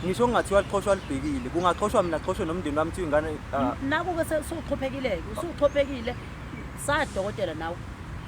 Ngisho kungathiwa lixhoshwa libhekile, kungaxhoshwa mina kuxhoshwe nomndeni wami, kuthiwa ingane ah, Naku-ke sewuxhophekile-ke, usuxhophekile. Saya kudokotela nawe.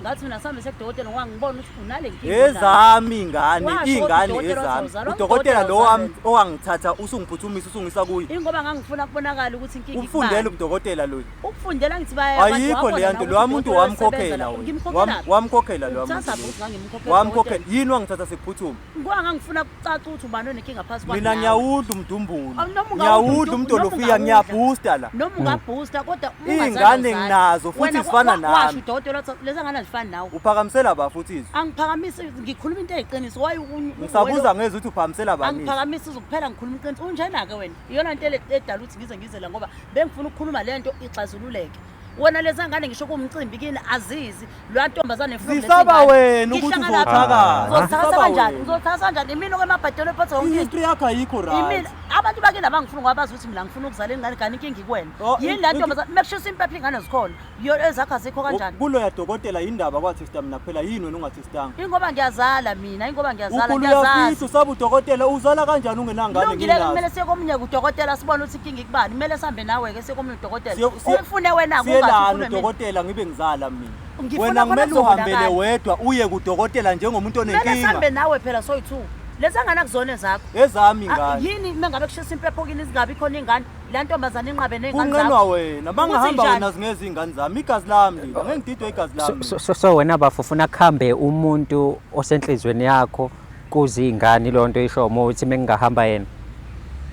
Ngathi mina sihambe sekudokotela ngoba ngibona ukuthi unale nkinga onayo. Ezami ingane, Washo ukuthi iy'ngane udokotela wathi ezami. awuzalwa, Udokotela udokotela lo wami awuzalwa. owangithatha usungiphuthumisa usungisa kuye. Ingoba ngangifuna kubonakala ukuthi inkinga Ukufundela ikubani. ubudokotela loyi. Ukufundela ngithi baya abantu Ayikho wabona leya nawe nto, lowa ukuthi muntu udokotela wamkhokhela usebenza la. wena. Ngimkhokhelaphi? Wamkhokhela lowa muntu Uthatha loyo. ukuthi ngangimkhokhela Wamkhokhela. udokotela. Yini wangithatha sekuphuthuma? Ngoba ngangifuna kucaca ukuthi ubani onenkinga phakathi kwami Mina nawe. ngiyawudla umdumbulu. Awu, noma ungawudla Ngiyawudla noma umdolofiya, ungawudla. ngiyabooster la. Noma ungabooster kodwa uma ungazali Iy'ngane awuzali. nginazo futhi Wena zifana washo nami. udokotela wathi lezi ngane azifani nawe. Uphakamisela ba futhi izwi? Angiphakamisi, ngikhuluma into eyiqiniso. Why Ngisabuza ngezwe ukuthi uphakamisela bani izwi? Angiphakamisi kuphela, ngikhuluma iqiniso. Unjena-ke wena. Iyona nto edala ukuthi ngize ngize la ngoba bengifuna ukukhuluma le nto ixazululeke. Wena lezi ngane ngisho kuwumcimbi kini azizi. Loya ntombazane efuna ukuletha Zisaba ingane. wena ukuthi Ngihlangana phi? uzothakatha. Ngizothatha Zisaba kanjani? wena. Ngizothatha kanjani? Imina okwemabhadelo ephatha yonke into. I-history yakho ayikho right. Imina abantu bakini abangifuni ngoba bazi ukuthi mina ngifuna ukuzala ingane, kanti inkinga ikuwena. Oh, Yini la ntombazane mekushisa impepho ingane zikhona. Yo ezakho azikho kanjani? Kuloya dokotela yindaba kwathesta mina kuphela, yini wena ungathestanga? Ingoba ngiyazala mina, ingoba ngiyazala, Ukhulu ngiyazazi. uyafihla, usaba udokotela, uzala kanjani ungenangane? Kulungile, nginazo? kumele siye komunye udokotela sibone ukuthi inkinga ikubani. Kumele sihambe nawe-ke siye komunye udokotela. Umfune wena Siyelana kungathi ufune mina. udokotela ngibe ngizala mina. Ngifuna Wena khona kumele uhambele kuzobonakala. wedwa uye kudokotela njengomuntu Kumele sihambe onenkinga. nawe phela soyi-two. Lezi ngane akuzona ezakho. Ezami Ah, ingane. Yini uma ngabe kushisa impepho kini zingabi khona ingane? La ntombazane inqabe ney'ngane Kunqenwa zakho. wena, Ukuthi bangahamba njani? wena zingezi iy'ngane zami, igazi lami leli, ngeke ngididwe igazi So, lami. so wena bafo ufuna kuhambe umuntu osenhlizweni yakho kuze iy'ngane, leyo nto isho uma uthi mengingahamba yena?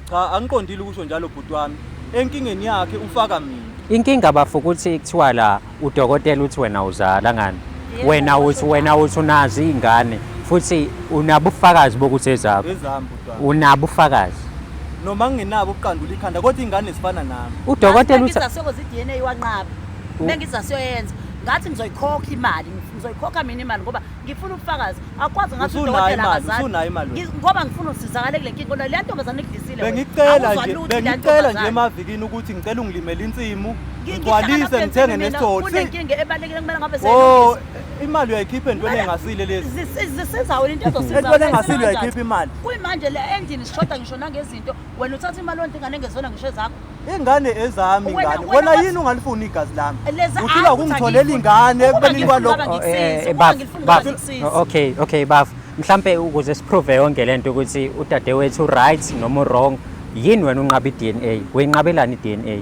Cha, angiqondile ukusho njalo bhuti wami. Enkingeni yakhe ufaka mina. Inkinga bafo ukuthi kuthiwa la udokotela uthi wena uzala ngani. Yebo, Wena kusho uthi wena njalo. uthi unazo iy'ngane futhi unabo ubufakazi bokuthi ezakho. Ezami bhuti wami. Unabo ubufakazi. Noma ngingenabo ubuqandula ikhanda kodwa iy'ngane zifana nami. Udokotela uthi Bengiza siyokwenza i-DNA wanqaba. Bengiza siyoyenza. Ngathi ngizoyikhokha imali, ngizoyikhokha mina imali ngoba ngifuna ubufakazi. Akwazi ngathi Usunayo udokotela imali, akazali. usunayo imali wena. Ngoba ngifuna usizakale kule nkinga kodwa le ntombazane ikudlisile wena. Bengikucela Awuzwa nje, lutho le bengikucela nje ntombazane. emavikini ukuthi ngicela ungilimele insimu, Ngihlangana ngigcwalise kule ngithenge nsimbi mina, nesitolo. Kunenkinga ebalulekile kumele ngabe Oh, seyilungisa. imali uyayikhipha entweni engasile lezi. Zisiza wena into ezosiza. Entweni wena, engasile kanjani? uyayikhipha imali. Kuyimanje le endlini sishoda ngisho nangezinto, wena uthatha imali yonke ingane engezona ngisho ezakho. Ingane ezami Wena- ingane. wena Wena yini ungalifuni igazi lami? Leza- Uhlula hayi, ukuthi ukungitholela angiyifuni. ingane Ukuba ekubeni ngifuna kwalokho. baba Oh, ngikusize, ukuba baf, ngifuna baf. baba ngikusize. Okay, baf. Mhlambe ukuze siprove yonke lento ukuthi udadewethu right noma wrong, yini wena unqaba i-DNA? Uyinqabelani i-DNA?